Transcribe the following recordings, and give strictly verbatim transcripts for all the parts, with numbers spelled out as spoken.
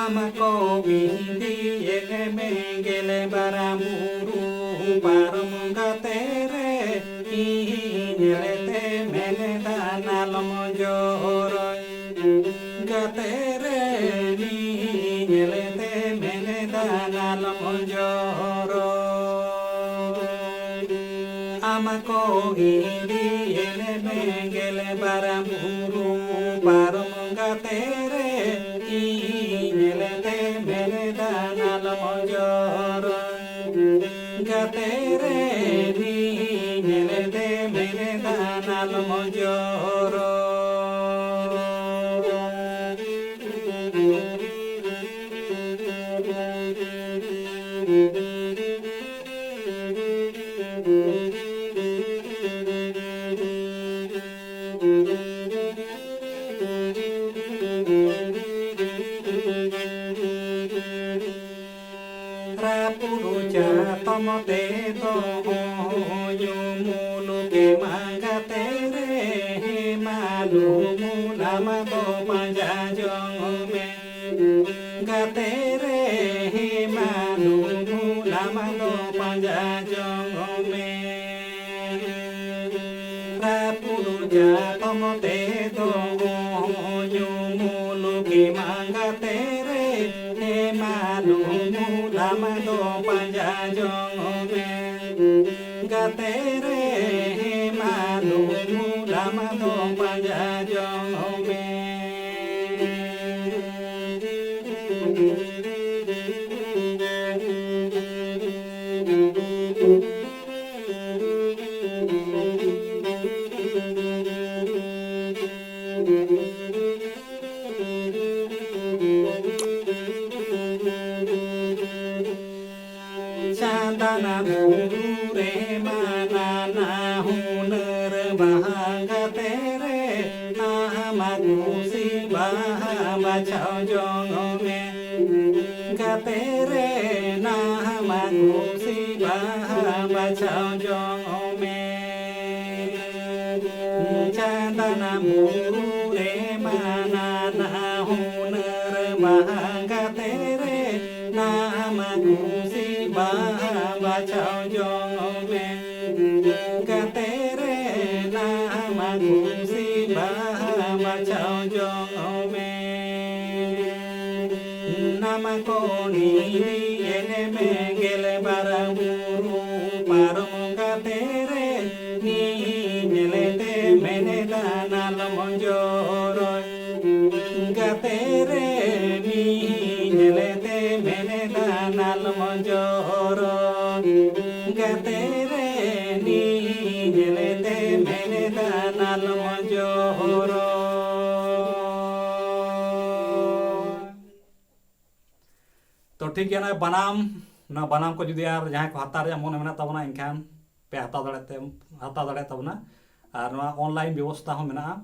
ᱟᱢ ᱠᱚ ᱤᱫᱤᱭᱮᱫ ᱢᱮ ᱜᱮᱞ ᱵᱟᱨᱟ ᱵᱩᱨᱩ ᱯᱟᱨᱚᱢ ᱜᱟᱛᱮ ᱨᱮ, ᱤᱧ ᱧᱮᱞᱛᱮ ᱢᱮᱱᱮᱫᱟ ᱱᱟᱞᱚᱢ ᱡᱚᱨᱚᱭ᱾ ᱜᱟᱛᱮ ᱨᱮ ᱤᱧ ᱧᱮᱞᱛᱮ ᱢᱮᱱᱮᱫᱟ ᱱᱟᱞᱚᱢ ᱡᱚᱨᱚᱭ᱾ ᱟᱢ ᱠᱚ ᱤᱫᱤᱭᱮᱫ ᱢᱮ ᱜᱮᱞ ᱵᱟᱨᱟ ᱵᱩᱨᱩ ᱯᱟᱨᱚᱢ ᱜᱟᱛᱮ ᱨᱮ, ᱤᱧ ᱧᱮᱞᱛᱮ ᱢᱮᱱᱮᱫᱟ ᱱᱟᱞᱚᱢ ᱡᱚᱨᱚᱭ᱾ ᱜᱟᱛᱮ ᱨᱮ ᱤᱧ ᱧᱮᱞᱛᱮ ᱢᱮᱱᱮᱫᱟ ᱱᱟᱞᱚᱢ ᱡᱚᱨᱚᱭ᱾ ᱨᱟᱹᱯᱩᱫ ᱪᱟᱛᱚᱢ ᱛᱮ ᱫᱚ ᱧᱩᱢ ᱢᱩᱞᱩᱠᱮ ᱢᱟᱸᱜᱟᱛᱮ ᱨᱮ, ᱦᱮᱢᱟ ᱞᱩᱢᱩᱞ ᱟᱢ ᱫᱚ ᱯᱟᱸᱡᱟ ᱡᱚᱝ ᱢᱮ᱾ ᱜᱟᱛᱮ ᱨᱮ ᱦᱮᱢᱟ ᱞᱩᱢᱩᱞ ᱟᱢ ᱫᱚ ᱯᱟᱸᱡᱟ ᱡᱚᱝ ᱢᱮ᱾ ᱨᱟᱹᱯᱩᱫ ᱪᱟᱛᱚᱢ ᱛᱮ ᱫᱚ ᱧᱩᱢ ᱢᱩᱞᱩᱠᱮ ᱢᱟᱸᱜᱟᱛᱮ ᱨᱮ, ᱦᱮᱢᱟ ᱞᱩᱢᱩᱞ ᱟᱢ ᱫᱚ ᱯᱟᱸᱡᱟ ᱡᱚᱝ ᱢᱮ᱾ ᱜᱟᱛᱮ ᱨᱮ ᱦᱮᱢᱟ ᱞᱩᱢᱩᱞ ᱟᱢ ᱫᱚ ᱯᱟᱸᱡᱟ ᱡᱚᱝ ᱢᱮ᱾ ᱪᱟᱸᱫᱟᱱᱟ ᱵᱩᱨᱩ ᱨᱮ ᱢᱟ ᱱᱟᱱᱟ ᱦᱩᱱᱟᱹᱨ ᱵᱟᱦᱟ ᱜᱟᱛᱮ ᱨᱮ, ᱟᱢᱟᱜ ᱠᱩᱥᱤ ᱵᱟᱦᱟ ᱵᱟᱪᱷᱟᱣ ᱡᱚᱝ ᱢᱮ᱾ ᱜᱟᱛᱮ ᱨᱮ ᱟᱢᱟᱜ ᱠᱩᱥᱤ ᱵᱟᱦᱟ ᱵᱟᱪᱷᱟᱣ ᱡᱚᱝ ᱢᱮ᱾ ᱪᱟᱸᱫᱟᱱᱟ ᱵᱩᱨᱩ ᱨᱮ ᱢᱟ ᱱᱟᱱᱟ ᱦᱩᱱᱟᱹᱨ ᱵᱟᱦᱟ ᱜᱟᱛᱮ ᱨᱮ ᱱᱟᱢᱟ ᱠᱩᱥᱤ ᱵᱟᱦᱟ ᱵᱟᱪᱷᱟᱣ ᱡᱚᱝ ᱢᱮ᱾ ᱱᱟᱢᱟ ᱠᱚᱱᱤ ᱮᱱᱮᱢᱮ ᱜᱮᱞ ᱵᱟᱨ ᱵᱩᱨᱩ ᱯᱟᱨᱚᱢ ᱜᱟᱛᱮ ᱨᱮ ᱱᱤ ᱧᱮᱞᱮᱛᱮ ᱢᱮᱱᱮᱫᱟ ᱱᱟᱞᱚᱢ ᱡᱚᱨᱚᱭ᱾ ᱜᱟᱛᱮ ᱨᱮ ᱱᱤ ᱧᱮᱞᱮᱛᱮ ᱢᱮᱱᱮᱫᱟ ᱱᱟᱞᱚᱢ ᱡᱚᱨᱚᱭ᱾ ᱜᱟᱛᱮ ᱨᱮ ᱱᱤ ᱧᱮᱞᱮᱛᱮ ᱢᱮᱱᱮᱫᱟ ᱱᱟᱞᱚᱢ ᱡᱚᱨᱚᱭ᱾ ᱛᱚ ᱴᱷᱤᱠ ᱜᱮᱭᱟ, ᱱᱚᱣᱟ ᱵᱟᱱᱟᱢ, ᱱᱚᱣᱟ ᱵᱟᱱᱟᱢ ᱠᱚ ᱡᱩᱫᱤ ᱟᱨ ᱡᱟᱦᱟᱸᱭ ᱠᱚ ᱦᱟᱛᱟᱣ ᱨᱮᱭᱟᱜ ᱢᱚᱱᱮ ᱢᱮᱱᱟᱜ ᱛᱟᱵᱚᱱᱟ, ᱮᱱᱠᱷᱟᱱ ᱯᱮ ᱦᱟᱛᱟᱣ ᱫᱟᱲᱮᱭᱟᱜ ᱛᱮ, ᱦᱟᱛᱟᱣ ᱫᱟᱲᱮᱭᱟᱜ ᱛᱟᱵᱚᱱᱟ᱾ ᱟᱨ ᱱᱚᱣᱟ online ᱵᱮᱵᱚᱥᱛᱷᱟ ᱦᱚᱸ ᱢᱮᱱᱟᱜᱼᱟ᱾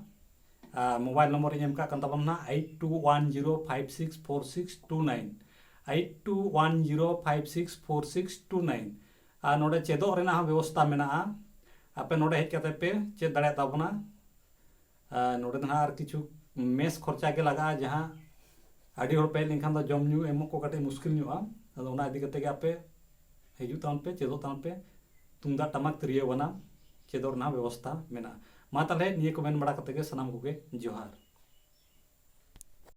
ᱟᱨ mobile number ᱤᱧ ᱮᱢ ᱠᱟᱜ ᱠᱟᱱ ᱛᱟᱵᱚᱱᱟ ᱱᱟᱦᱟᱜ, eight two one zero five six four six two nine, eight two one zero five six four six two nine᱾ ᱟᱨ ᱱᱚᱰᱮ ᱪᱮᱫᱚᱜ ᱨᱮᱱᱟᱜ ᱦᱚᱸ ᱵᱮᱵᱚᱥᱛᱷᱟ ᱢᱮᱱᱟᱜᱼᱟ᱾ ᱟᱯᱮ ᱱᱚᱰᱮ ᱦᱮᱡ ᱠᱟᱛᱮ ᱯᱮ ᱪᱮᱫ ᱫᱟᱲᱮᱭᱟᱜ ᱛᱟᱵᱚᱱᱟ᱾ ᱟᱨ ᱱᱚᱰᱮ ᱫᱚ ᱱᱟᱦᱟᱜ ᱟᱨ ᱠᱤᱪᱷᱩ ᱢᱮᱥ ᱠᱷᱚᱨᱪᱟ ᱜᱮ ᱞᱟᱜᱟᱜᱼᱟ, ᱡᱟᱦᱟᱸ ᱟᱹᱰᱤ ᱦᱚᱲ ᱯᱮ ᱦᱮᱡ ᱞᱮᱱᱠᱷᱟᱱ ᱫᱚ ᱡᱚᱢ ᱧᱩ ᱮᱢᱚᱜ ᱠᱚ ᱠᱟᱹᱴᱤᱡ ᱢᱩᱥᱠᱤᱞ ᱧᱚᱜᱼᱟ᱾ ᱟᱫᱚ ᱚᱱᱟ ᱤᱫᱤ ᱠᱟᱛᱮ ᱜᱮ ᱟᱯᱮ ᱦᱤᱡᱩᱜ ᱛᱟᱵᱚᱱ ᱯᱮ, ᱪᱮᱫᱚᱜ ᱛᱟᱵᱚᱱ ᱯᱮ᱾ ᱛᱩᱢᱫᱟᱜ ᱴᱟᱢᱟᱠ ᱛᱤᱨᱭᱳ ᱵᱟᱱᱟᱢ ᱪᱮᱫᱚᱜ ᱨᱮᱱᱟᱜ ᱵᱮᱵᱚᱥᱛᱷᱟ ᱢᱮᱱᱟᱜᱼᱟ᱾ ᱢᱟ ᱛᱟᱦᱚᱞᱮ ᱱᱤᱭᱟᱹ ᱠᱚ ᱢᱮᱱ ᱵᱟᱲᱟ ᱠᱟᱛᱮ ᱜᱮ ᱥᱟᱱᱟᱢ ᱠᱚᱜᱮ ᱡᱚᱦᱟᱨ᱾